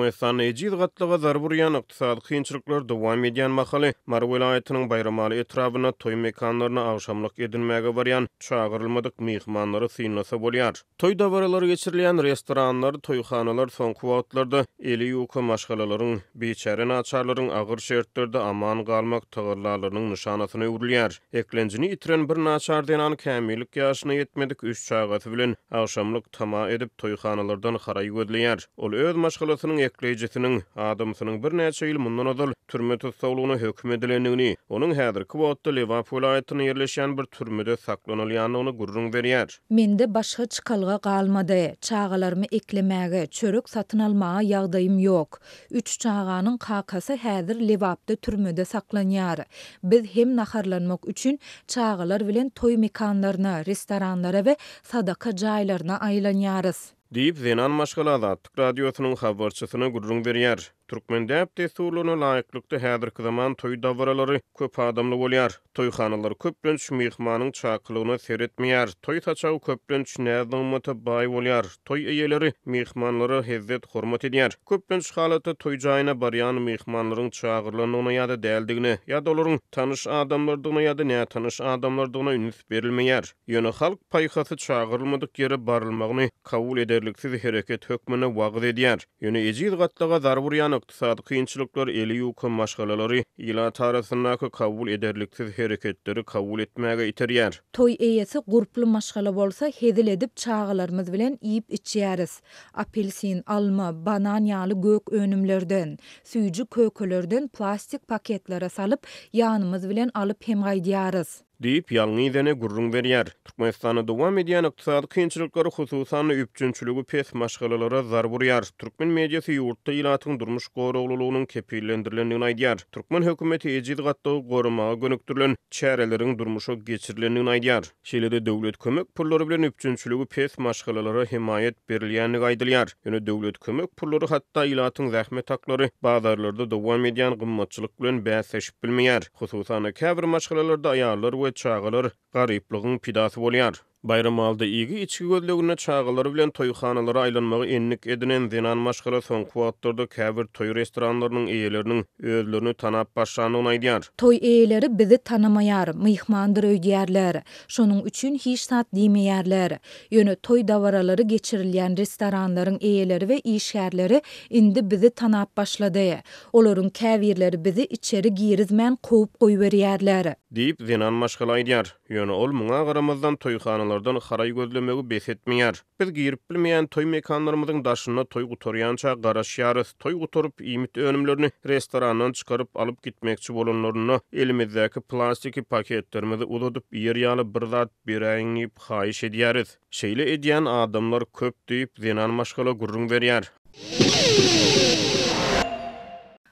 Türkmenistanda ejiz gatlaga zarba urýan ykdysady kynçylyklar dowam edýän mahaly, Mary welaýatynyň Baýramaly etrabynda toý mekanlaryna agşamlyk edinmäge barýan çagyrylmadyk myhmanlary synlasa bolýar. Toý dabaralary geçirilýän restoranlar, toýhanalar soňky wagtlarda eli ýuka maşgalalaryň, biçäre naçarlaryň agyr şertlerde aman galmak tagallalarynyň nyşanasyna öwrülýär. Eklenjini ýitiren bir naçar zenan kämillik ýaşyna ýetmedik üç çagasy bilen agşamlyk tama edip, toýhanalardan haraý gözleýär. Ol öz maşgalasynyň ekleýjisiniň, adamsynyň birnäçe ýyl mundan ozal türme tussaglygyna höküm edilendigini, onuň häzirki wagtda Lebap welaýatynda ýerleşýän bir türmede saklanylýandygyny gürrüň berýär. Mende başga çykalga galmady. Çagalarymy eklemäge, çörek satyn almaga ýagdaýym ýok. Üç çaganyň kakasy häzir Lebapda türmede saklanýar. Biz hem naharlanmak üçin çagalar bilen toý mekanlaryna, restoranlara we sadaka jaýlaryna aýlanýarys. Diýip, zenan maşgala Azatlyk Radiosynyň habarçysyna gürrüň berýär. Türkmen däp-dessurlaryna laýyklykda, häzirki zaman toý dabaralary köp adamly bolýar. Toýhanalar köplenç myhmanyň çakylygyna seretmeýär. Toý saçagy köplenç näz-nygmata baý bolýar. Toý eýeleri myhmanlara hezzet-hormat edýär. Köplenç halatda toý jaýyna barýan myhmanlaryň çagyrylandygyna ýa-da däldigine, ýa-da olaryň tanyş adamlardygyna ýa-da nätanyş adamlardygyna üns berilmeýär. Ýöne halk paýhasy çagyrylmadyk ýere barylmagyny kabul ederliksiz hereket hökmünde wagyz edýär. Ýöne ejiz gatlaga zarba urýan ykdysady kynçylyklar eli ýuka maşgalalary ilat arasyndaky kabul ederliksiz hereketleri kabul etmäge iterýär. Toý eýesi gurply maşgala bolsa hezil edip çagalarymyz bilen iýip-içýäris. Apelsin, alma, banan ýaly gök önümlerden, süýji kökelerden plastik paketlere salyp ýanymyz bilen alyp hem gaýdýarys. Diýip, ýalňyz ene gürrüň berýär. Türkmenistanda dowam edýän ykdysady kynçylyklar, hususan-da, üpjünçiligi pes maşgalalara zarba urýar. Türkmen mediasy ýurtda ilatyň durmuş goraglylygynyň kepillendirilendigini aýdýar. Türkmen hökümeti ejiz gatlagy goramaga gönükdirilen çäreleriň durmuşa geçirilendigini aýdýar. Şeýle-de döwlet kömek pullary bilen üpjünçiligi pes maşgalalara hemaýat berilýändigi aýdylýar. Ýöne döwlet kömek pullary hatda ilatyň zähmet haklary bazarlarda dowam edýän gymmatçylyk bilen bäsleşip bilmeýär. Hususan-da, käbir maşgalalarda aýallar we çagalar garyplygyň pidasy bolýar. Baýramalyda iýgi-içgi gözleginde çagalary bilen toýhanalara aýlanmagy endik edinen zenan maşgala soňky wagtlarda käbir toý restoranlarynyň eýeleriniň özlerini tanap başlandygyny aýdýar. Toý eýeleri bizi tanamaýar, myhmandyr öýdýärler. Şonuň üçin hiç zat diýmeýärler. Ýöne toý dabaralary geçirilýän restoranlaryň eýeleri we işgärleri indi bizi tanap başlady. Olaryň käbirleri bizi içeri girizmän kowup goýberýärler. Diýip, zenan maşgala aýdýar. Ýöne ol muňa garamazdan toýhanalardan haraý gözlemegi bes etmeýär. Biz girip bilmeýän toý mekanlarymyzyň daşynda toý gutarýança garaşýarys. Toý gutaryp, iýmit önümlerini restorandan çykaryp alyp gitmekçi bolanlarynda, elimizdäki plastiki paketlerimizi uzadyp, iýer ýaly bir zat beräýiň diýip haýyş edýäris. Şeýle edýän adamlar köp diýip, zenan maşgala gürrüň berýär.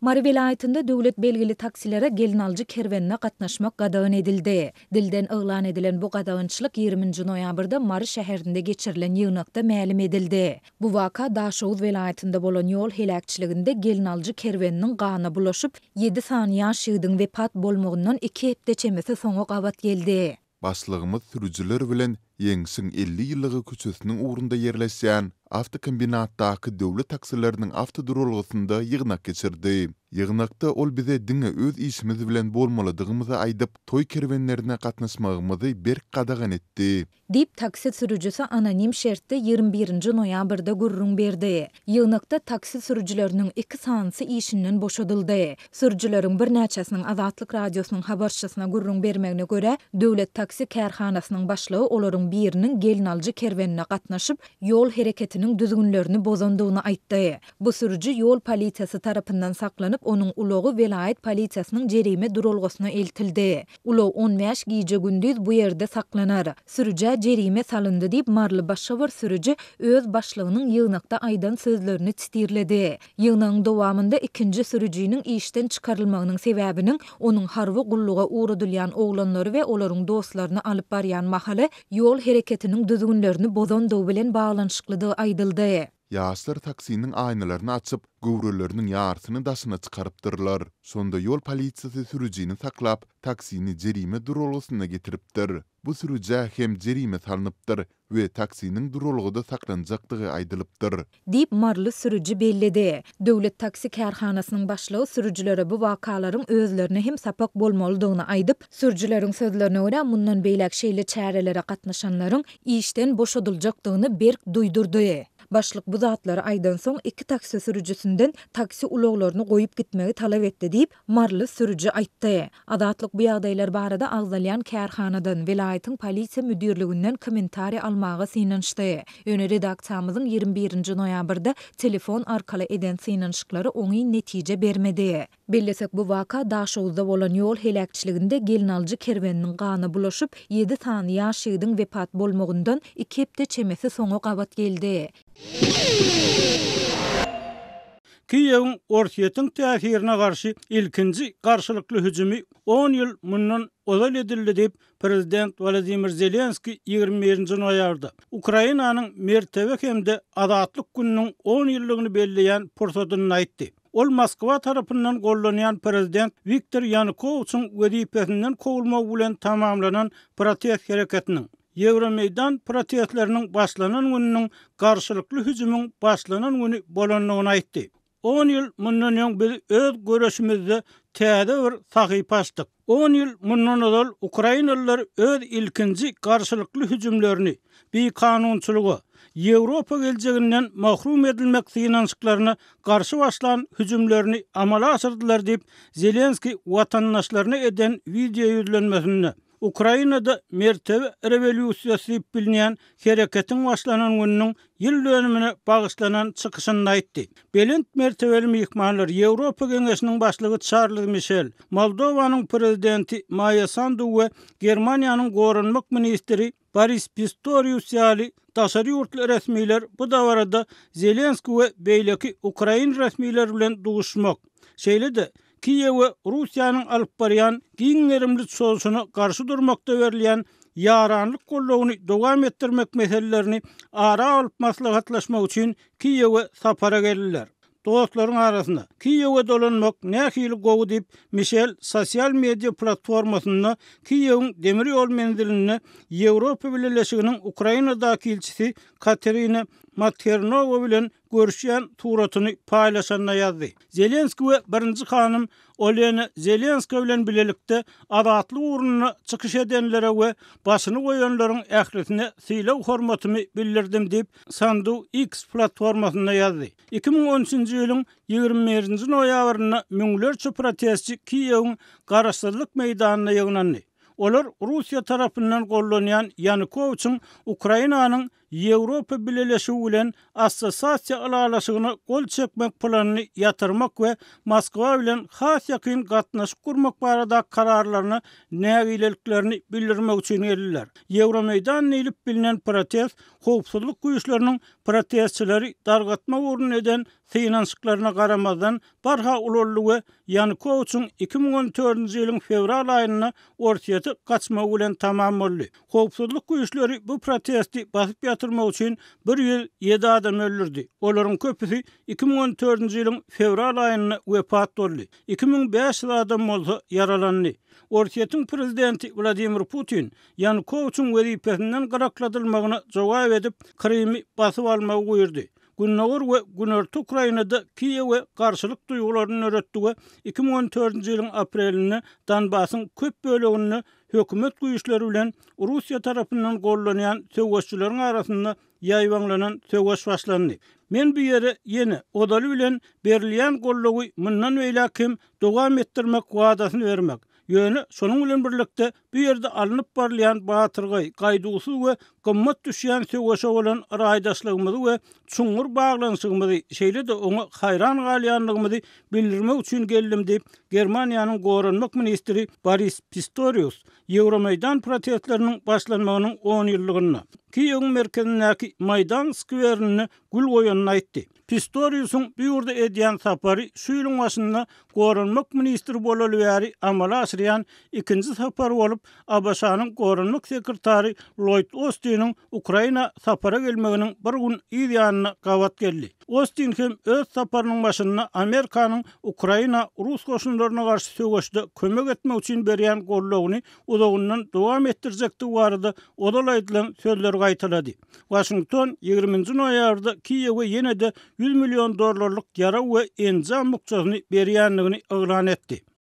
Mary welaýatynda döwlet belgili taksilere gelnaljy kerwenine gatnaşmak gadagan edildi. Dilden yglan edilen bu gadagançylyk ýigriminji noýabrda Mary şäherinde geçirilen ýygnakda mälim edildi. Bu waka Daşoguz welaýatynda bolan ýol heläkçiliginde gelnaljy kerweniniň gana bulaşyp, ýedi sany ýaş ýigidiň wepat bolmagyndan iki hepde çemesi soňa gabat geldi. Başlygymyz sürüjiler bilen Ýeňşiň 50 ýyllygy köçesiniň ugrunda ýerleşýän awtokombinatdaky döwlet taksileriniň awtoduralgasynda ýygnak geçirdi. Ýygnakda ol bize diňe öz işimiz bilen bolmalydygymyzy aýdyp, toý kerwenlerine gatnaşmagymyzy berk gadagan etdi. Diýip, taksi sürüjisi anonim şertde 21 nji noýabrda gürrüň berdi. Ýygnakda taksi sürüjileriniň iki sanysy işinden boşadyldy. Sürüjileriň birnäçesiniň Azatlyk Radiosynyň habarçysyna gürrüň bermegine görä, döwlet taksi kärhanasynyň başlygy olaryň biriniň gelnaljy kerwenine gatnaşyp, ýol hereketiniň düzgünlerini bozandygyny aýtdy. Bu sürüji ýol polisiýasy tarapyndan saklanyp, onuň ulagy welaýat polisiýasynyň jerime duralgasyna eltildi. Ulag on bäş gije-gündiz bu ýerde saklanar. Sürüjä jerime salyndy diýip, maryly başga bir sürüji öz başlygynyň ýygnakda aýdan sözlerini titirledi. Ýygnagyň dowamynda ikinji sürüjiniň işden çykarylmagynyň sebäbiniň onuň harby gulluga ugradylýan oglanlary we olaryň dostlaryny alyp barýan mahaly ýol hereketiniň düzgünlerini bozandygy bilen baglanyşyklydygy aýdyldy. Ýaşlar taksiniň aýnalaryny açyp, göwreleriniň ýarysyny daşyna çykarypdyrlar. Şonda ýol polisiýasy sürüjini saklap, taksini jerime duralgasyna getiripdir. Bu sürüjä hem jerime salnypdyr we taksiniň duralgada saklanjakdygy aýdylypdyr. Diýip, maryly sürüji belledi. Döwlet taksi kärhanasynyň başlygy sürüjilere bu wakalaryň özlerine hem sapak bolmalydygyny aýdyp, sürüjileriň sözlerine görä, mundan beýläk şeýle çärelere gatnaşanlaryň işden boşadyljakdygyny berk duýdurdy. Başlyk bu zatlary aýdansoň, iki taksi sürüjisinden taksi ulaglaryny goýup gitmegi talap etdi diýip, maryly sürüji aýtdy. Azatlyk bu ýagdaýlar barada agzalýan kärhanadan, welaýatyň polisiýa müdirliginden kommentariý almaga synanyşdy. Ýöne redaksiýamyzyň 21 nji noýabrda telefon arkaly eden synanyşyklary oňyn netije bermedi. Bellesek, bu waka Daşoguzda bolan ýol heläkçiliginde gelnalyjy kerweniniň gana bulaşyp, ýedi sany ýaş ýigidiň wepat bolmagyndan iki hepde çemesi soňa gabat geldi. Kiýewiň Orsýetiň täsirine garşy ilkinji garşylykly hüjümi on ýyl mundan ozal edildi diýip, prezident Wolodymyr Zelenskiý 21 nji noýabrda, Ukrainanyň Mertebe hem-de Azatlyk gününiň on ýyllygyny belleýän pursadynda aýtdy. Ol Moskwa tarapyndan gollanýan prezident Wiktor Ýanukowiçiň wezipesinden kowulmagy bilen tamamlanan protest hereketiniň, Ýewromeýdan protestleriniň başlanan gününiň garşylykly hüjümiň başlanan güni bolandygyny aýtdy. On ýyl mundan öň biz öz göreşimizde täze bir sahypa açdyk. On ýyl mundan ozal ukrainalylar öz ilkinji garşylykly hüjümlerini, bikanunçylyga, Ýewropa geljeginden mahrum edilmek synanyşyklaryna garşy başlan hüjümlerini amala aşyrdylar diýip, Zelenskiý watandaşlaryna eden wideo ýüzlenmesinde Ukrainada mertebe rewolýusiýasy diýip bilinýän hereketiň başlanan gününiň ýyl dönümine bagyşlanan çykyşynda aýtdy. Belent mertebeli myhmanlar Ýewropa Geňeşiniň başlygy Çarlz Mişel, Moldowanyň Prezidenti Maýa Sandu we Germaniýanyň goranmak ministri Boris Pistorius ýaly daşary ýurtly resmiler bu dabarada Zelenskiý we beýleki ukrain resmileri bilen duşuşmak, şeýle-de Kiýewe Russiýanyň alyp barýan giň gerimli çozuşyna garşy durmakda berilýän ýaranlyk goldawyny dowam etdirmek meselelerini ara alyp maslahatlaşmak üçin Kiýewe sapara geldiler. Dostlaryň arasynda Kiýewe dolanmak nähili gowy diýip, Mişel sosial media platformasynda Kiýewiň demir ýol menzilinde Ýewropa Bileleşiginiň Ukrainadaky ilçisi Katerina Maternowa bilen görüşýän suratyny paýlaşanda ýazdy. Zelenskiý we birinji hanym Olena Zelenska bilen bilelikde azatlyk ugrunda çykyş edenlere we başyny goýanlaryň ählisine sylag-hormatymy bildirdim diýip, Sandu X platformasynda ýazdy. 2013-nji ýylyň 21-nji noýabrynda müňlerçe protestçi Kiýewiň Garaşsyzlyk meýdanynda ýygnandy. Olar Russiýa tarapyndan gollanýan Ýanukowiçiň Ukrainanyň Ýewropa Bileleşigi bilen Assosiasiýa ylalaşygyna gol çekmek planyny ýatyrmak we Moskwa bilen has ýakyn gatnaşyk gurmak baradaky kararlaryna nägileliklerini bildirmek üçin geldiler. Ýewromeýdan diýlip bilinen protest howpsuzlyk güýçleriniň protestçileri dargatmak ugrunda eden synanyşyklaryna garamazdan barha ulaldy we Ýanukowiçiň 2014-nji ýylyň fewral aýynda Orsýete gaçmagy bilen tamam boldy. Howpsuzlyk güýçleri bu protesti basyp ýatyrmak üçin 107 adam öldürdi. Olaryň köpüsi 2014-nji ýylyň fewral aýynda wepat boldy. 2500 adam bolsa ýaralandy. Orsýetiň prezidenti Wladimir Putin Ýanukowiçiň wezipesinden gyrakladylmagyna jogap edip, Krymy basyp almagy buýurdy. Gündogar we Günorta Ukrainada Kiýewe garşylyk duýgularyny döretdi we 2014-nji ýylyň aprelinde Donbasyň köp böleginde hökümet güýçleri bilen Russiýa tarapyndan gollanýan söweşçileriň arasynda ýaýbaňlanan söweş başlandy. Men bu ýere ýene, ozaly bilen, berilýän goldawy mundan beýläk hem dowam etdirmek wadasyny bermek, ýöne şonuň bilen birlikde bu ýerde alnyp barylýan batyrgaý, gaýduwsyz we gymmat düşýän söweşe bolan raýdaşlygymyzy we çuňňur baglanyşygymyzy, şeýle-de oňa haýran galýandygymyzy bildirmek üçin geldim diýip, Germaniýanyň goranmak ministri Boris Pistorius Ýewromeýdan protestleriniň başlanmagynyň on ýyllygynda Kiýewiň merkezindäki Maýdan skwerinde gül goýanyny aýtdy. Pistoriusyň bu ýurda edýän sapary şu ýylyň başynda goranmak ministri bolaly bäri amala aşyrýan ikinji sapary bolup, ABŞ-nyň goranmak sekretary Lloýd Ostin. Ostiniň Ukraina sapara gelmeginiň bir gün yz ýanyna gabat geldi. Ostin hem öz saparynyň başynda Amerikanyň Ukraina rus goşunlaryna garşy söweşde kömek etmek üçin berýän goldawyny uzagyndan dowam etdirjekdigi barada ozal aýdylan sözleri gaýtalady. Waşington ýigriminji noýabrda Kiýewe ýene-de 100 million dollarlyk ýarag we enjam bukjasyny berýändigini yglan etdi.